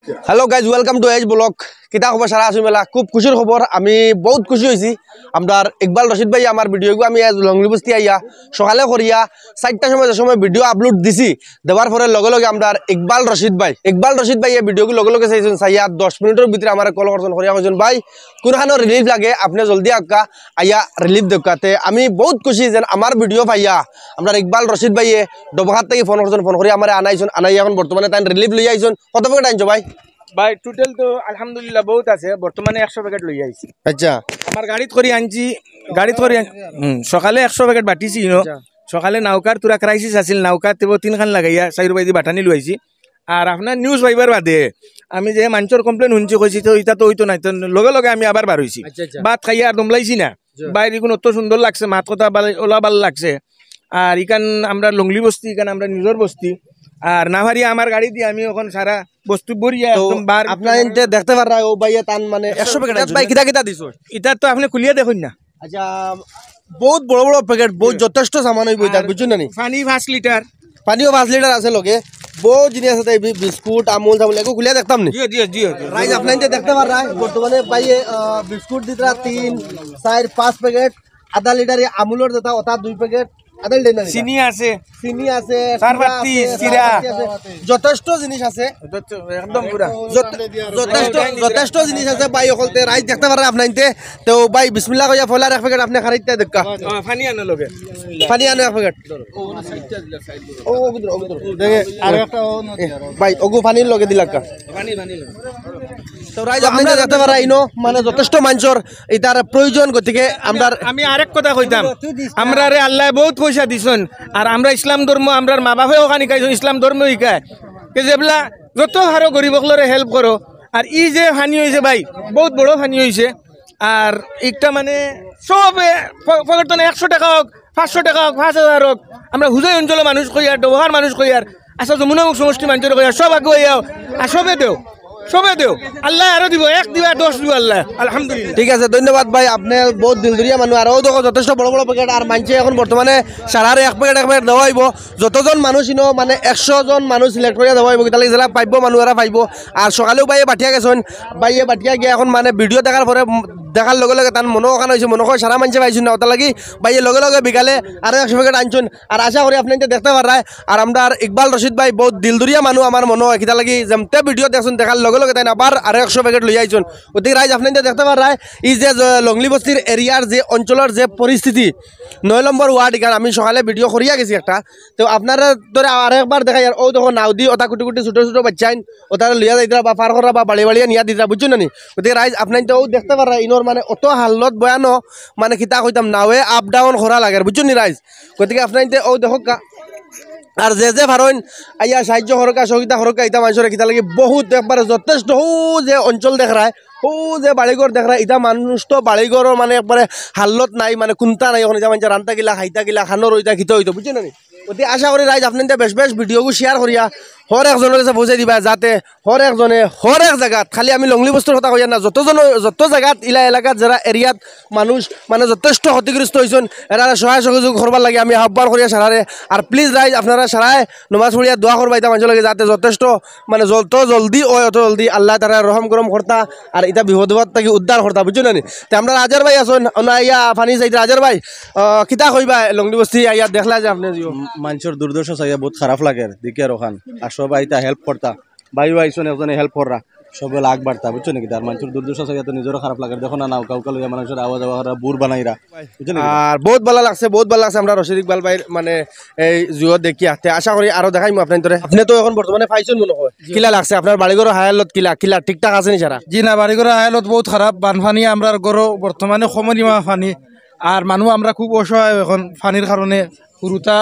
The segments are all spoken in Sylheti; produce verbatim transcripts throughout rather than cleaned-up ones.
Hello guys, welcome to Edge Vlog. কিতা খবর সারা আছো মেলা? খুব খুশির খবর, আমি বহুত খুশি অইছি। আমরার ইকবাল রশিদ ভাই আমার ভিডিওগু আমি আইজ লংলি বস্তি আইয়া সকালে করিয়া চাইরটার সময় যে সময় ভিডিও আপলোড দিছি, দেওয়ার পরে লগে লগে আমরার ইকবাল রশিদ ভাই, ইকবাল রশিদ ভাই এই ভিডিওগু লগে লগে চাইছইন, চাইয়া দশ মিনিটর ভিতরে আমারে কল করছইন, করিয়া কইছইন, "ভাই, কুনখানো রিলিফ লাগে, আপনে জলদি আউক্কা, আইয়া রিলিফ দেউক্কা।" তে আমি বহুত খুশি যেন আমার ভিডিও পাইয়া আমরার ইকবাল রশিদ ভাইয়ে ডবকাত থাকি ফোন করছইন, ফোন করি আমারে আনাইছইন, আনাইয়া এখন বর্তমানে তাইন রিলিফ লইয়া আইছইন। কত প্যাকেট আনছো ভাই? ভাই, টোটাল তো আলহামদুলিল্লাহ বহুত আছে, বর্তমানে একশো প্যাকেট লইয়া আইছি। আচ্ছা। আমার গাড়িত করি আনছি, গাড়িত করি আন-, হুম, সকালে একশো প্যাকেট বাটিছি, you know। আচ্ছা। সকালে নাউকার থুড়া ক্রাইসিস আছিল, নাউকাত তিনখান লাগাইয়া চাইরোবায়দি বাটানি লইয়া আইছি। আর আপনার নিউজ পাইবার বাদে আমি যে মানষর কমপ্লেন হুনছি, কইছি তো ইতা তো অইতো নায়, তো লগে লগে আমি আবার বার অইছি। আচ্ছা, আচ্ছা। ভাত খাইয়া আর দমলাইছি না। জি। বাইর ইগুন অত সুন্দর লাগছে, মাত কথা বালা, ওলা বালা লাগছে। আর ইখান আমরার লংলি বস্তি, ইখান আমরার নিজর বস্তি। আর না পারিয়া আমার গাড়ি দি আমি অখন সারা বস্তি ভরিয়া তো একদম বার। আপনারা ইনতে দেখতে পাররা, অউ ভাইয়ে তান মানে একশো প্যাকেট ভাই, আনছইন। কিতা কিতা দিছো? ইতা তো আপনে খুলিয়া দেখইন না। আচ্ছা, বহুত বড় বড় প্যাকেট, বহুত জি। যথেষ্ট সামান অইবো ইতা, আর বুঝছইন না নি? পানি পাঁচ লিটার। পানিও পাঁচ লিটার আছে লগে। বহুত জিনিস আছে, তাই বি-, বিস্কুট, আমুল, তামুল, এগু খুলিয়া দেখতাম নি? জি, জি, জি, জি। রাইজ, আপনারা ইনতে দেখতে পাররা, বর্তমানে ভাইয়ে, আহ, বিস্কুট দিতরা তিন, চাইর, পাঁচ প্যাকেট, আধা লিটার আমুলর যেটা, ওটা দুই প্যাকেট, আধা লিটার না, চিনি আছে। চিনি আছে, চার সুরা পাতি, আছে, চিরা। চার পাতি আছে, যথেষ্ট জিনিস আছে। একদম পুরা। যথে-, যথেষ্ট, যথেষ্ট জিনিস আছে ভাই, অকলতে রাইজ দেখতে পাররা আপনারা ইনতে। তো ভাই, বিসমিল্লাহ কইয়া ফলার এক প্যাকেট আপনে খারিতে দেখা। ও, পানি আনো লগে। পানি আনো এক প্যাকেট। ও, ওগু ধরো, ওগু ধরো। দেখে, আর একটা ও নদী এ, আর। ভাই, ওগু পানির লগে দিলাক্কা। পানি, পানি লগে। তো রাইজ, আপনারা দেখতে পাররা, ইনো মানে যথেষ্ট মানষর ইতার প্রয়োজন, গতিকে আমরা আমি আরেক কথা কইতাম, আমরারে আল্লায় বহুত পয়সা দিছইন, আর আমরা ইসলাম ধর্ম, আমরার মা বাপে অখান হিকাইছইন, ইসলাম ধর্ম হিকায়, তে যেবলা যত পারো গরিব অকলরে হেল্প করো। আর ই যে পানি অইছে ভাই, বহুত বড় পানি অইছে, আর একটা মানে সবে প-, পকেট তনে একশো টেকা অউক, পাঁচশো টেকা অউক, পাঁচ হাজার অউক, আমরা হুজাই অঞ্চলর মানুষ কইয়ার, ডবকার মানুষ কইয়ার, আচ্ছা, যমুনামুখ সমষ্টি মানষরে কইয়ার, সব আগুয়াই আও, আর সবে দেও, সবে দেও, আল্লায় আরো দিবো, এক দিবা, দশ দিবো আল্লায়, আলহামদুলিল্লাহ। ঠিক আছে, ধন্যবাদ ভাই, আপনে বহুত দিলদরিয়া মানুষ। আর অউ দেখো, যথেষ্ট বড় বড় প্যাকেট, আর মানষে অখন বর্তমানে সারারে এক প্যাকেট এক প্যাকেট দেওয়া অইবো। যতজন মানুষ ইনো মানে একশো জন মানুষ সিলেক্ট করিয়া দেওয়া অইবো, কিতার লাগি যেরা পাইবো মানুষ এরা পাইবো। আর সকালেও ভাইয়ে বাটিয়া গেছইন, ভাইয়ে বাটিয়া গিয়া অখন মানে ভিডিও দেখার পরে, উম, দেখার লগে লগে তান মনো অখান অইছে, মনো কয় সারা মানষে পাইছইন না, ওটার লাগি ভাইয়ে লগে লগে বিকালে আরো একশো প্যাকেট আনছইন। আর আশা করি আপনারা ইনতে দেখতে পাররা, আর আমরার ইকবাল রশিদ ভাই বহুত দিলদরিয়া মানুষ আমার মনো অয়, কিতার লাগি যেমতে ভিডিও দেখছইন, দেখার লগে লগে তাইন আবার আরো একশো প্যাকেট লইয়া আইছইন। গতিকে রাইজ, আপনারা ইনতে দেখতে পাররা, ই যে জ-, লংলি বস্তির এরিয়ার যে অঞ্চলর যে পরিস্থিতি, নয় নম্বর ওয়ার্ড, ইখান আমি সকালে ভিডিও করিয়া গেছি একটা, তো আপনারারে আরেকবার দেখাইয়ার, অউ দেখো নাও দি ওটা কুটি কুটি ছোট ছোট বাইচ্চাইন, ওটারে লইয়া যাইতরা বা পার করা বা বাড়ি বাড়িয়া নিয়া দিতরা, বুঝছইন না নি? গতিকে রাইজ, আপনারা ইনতে অউ দেখতে পাররা, ইনোর মানে অত হালত ভয়ানক, মানে কিতা কইতাম, নাওয়ে আপ ডাউন করা লাগের, বুঝছইন নি রাইজ? গতিকে আপনারা ইনতে অউ দেখউক্কা, আর যে যে পারইন আইয়া সাহায্য করউক্কা, সহযোগিতা করউক্কা, ইতা মানষরে কিতার লাগি বহুত একবারে যথেষ্ট। অউ যে অঞ্চল দেখরায়, অউ যে বাড়িঘর দেখরায়, ইতা মানুষ তো বাড়িঘরর মানে একবারে হালত নাই, মানে কুন্তা নাই, অখন ইতা মানষে রানতা কিলা, খাইতা কিলা, খানোর অইতা কিতা অইতো, বুঝছইন না নি? গতিকে আশা করি রাইজ আপনারা ইনতে বেশ বেশ ভিডিওগু শেয়ার করিয়া হর একজনর গেছে পৌঁছাই দিবা, যাতে হর একজনে হর এক জাগাত, খালি আমি লংলি বস্তির কথা কইয়ার না, যত জন, যত জাগাত ইলা এলাকাত যেরা এরিয়াত মানুষ মানে যথেষ্ট ক্ষতিগ্রস্ত অইছইন, এরারে সহায় সহযোগ করবার লাগি আমি আহ্বান করিয়ার সারারে। আর প্লিজ রাইজ, আপনারা সারায় নমাজ পড়িয়া দোয়া করবা ইতা মানষর লাগি, যাতে যথেষ্ট মানে যত জলদি অয় অত জলদি আল্লায় তারারে রহম করম করতা, আর ইতা বিপদ আপদ থাকি উদ্ধার করতা, বুঝছইন না নি? তে আমরার আজহার ভাই আছইন, অনো আইয়া পানি চাইতরা। আজহার ভাই, আহ, কিতা কইবা, লংলি বস্তি আইয়া দেখলা যে আপনে জিও? মানষর দুর্দশা চাইয়া বহুত খারাপ লাগের, দেখিয়ার অখান। আর সবে ইতা হেল্প করতা, ভাইও আইছইন, একজনে হেল্প কররা, সবে লাগ বাড়তা, বুঝছইন নি? আর মানষর দুর্দশা চাইয়া তো নিজরও খারাপ লাগের। দেখো না, নাও কাউকা লইয়া মানষর আওয়া যাওয়া করা, বুর বানাইরা, বুঝছইন নি? আর বহুত ভালা লাগছে, বহুত ভালা লাগছে আমরার রশিদ ইকবাল ভাইর মানে এই জিও দেখিয়া। তে আশা করি আরো দেখাইমু আপনাইনতরে। আপনে তো অখন বর্তমানে পাইছইন মনো অয়, জি। কিলা লাগছে আপনার বাড়িঘরর হালত? কিলা, কিলা ঠিকঠাক আছে নি সারা? জি না, বাড়িঘরর হালত বহুত খারাপ। বানপানি আমরার ঘরো বর্তমানে কমর ইমা পানি, আর মানুষ আমরা খুব অসহায় অখন পানির কারণে। হুরুতা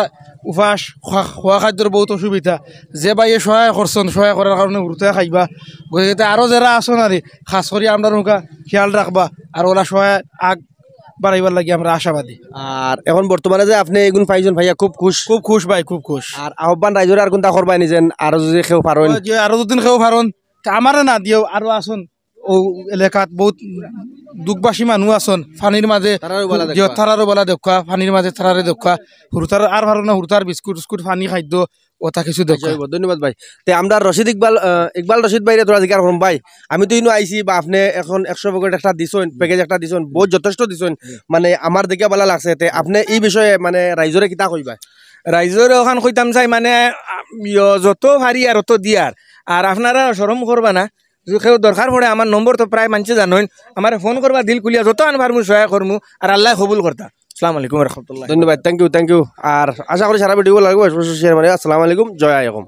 উপাস, খোয়া, খোয়া খাদ্যর বহুত অসুবিধা। যে ভাইয়ে সহায় করছইন, সহায় করার কারণে হুরুতায় খাইবা। গতিকে আরো যেরা আছইন আরি, খাছ করি আমরার মুখা খেয়াল রাখবা, আর অলা সহায় আগ বাড়াইবার লাগি আমরা আশাবাদী। আর অখন বর্তমানে যে আপনে ইগুন পাইছইন, পাইয়া খুব খুশ? খুব খুশ ভাই, খুব খুশ। আর আহ্বান রাইজরে আর কুন্তা করবায় নি, যেন আরো যদি কেউ পারইন? জি, আরো যদি কেউ পারইন, তে আমারে না দিয়াও, আরো আছইন অউ এলাকাত বহুত দুখবাসী মানুষ আছইন, পানির মাঝে তারারও বালা জি, দেখবা। তারারও বালা দেখবা, পানির মাঝে তারারে দেখবা। হুরুতার আর পারইন না, হুরুতার বিস্কুট উস্কুট, পানি, খাদ্য, ওটা কিছু দেখো। আচ্ছা, হইব। ধন্যবাদ ভাই। তে আমরা রশিদ ইকবাল, আহ, ইকবাল রশিদ ভাইরে থুড়া জিকার করমু ভাই। আমি তো ইনো আইছি বা আপনে এখন একশো প্যাকেট একটা দিছইন, প্যাকেজ একটা দিছইন, বহুত যথেষ্ট দিছইন। মানে আমার দেখিয়া ভালা লাগছে। তে আপনে ই বিষয়ে মানে রাইজরে কিতা কইবা? রাইজরে অখান কইতাম চাই মানে, আ, ইয়ো, যত পারি আর অত দিয়ার। আর আপনারা শরম করবা না, যদি কেউ দরকার পড়ে আমার নম্বর তো প্রায় মানষে জানইন, আমারে ফোন করবা দিল খুলিয়া, যত আন পারমু সহায় করমু, আর আল্লায় কবুল করতা। আসসালামু আলাইকুম রহমতুল্লাহ। ধন্যবাদ, thank you, thank you। আর আশা করি সারা ভিডিও লাগবো, অবশ্যই শেয়ার মানে। আসসালামু আলাইকুম, জয় আই অসম।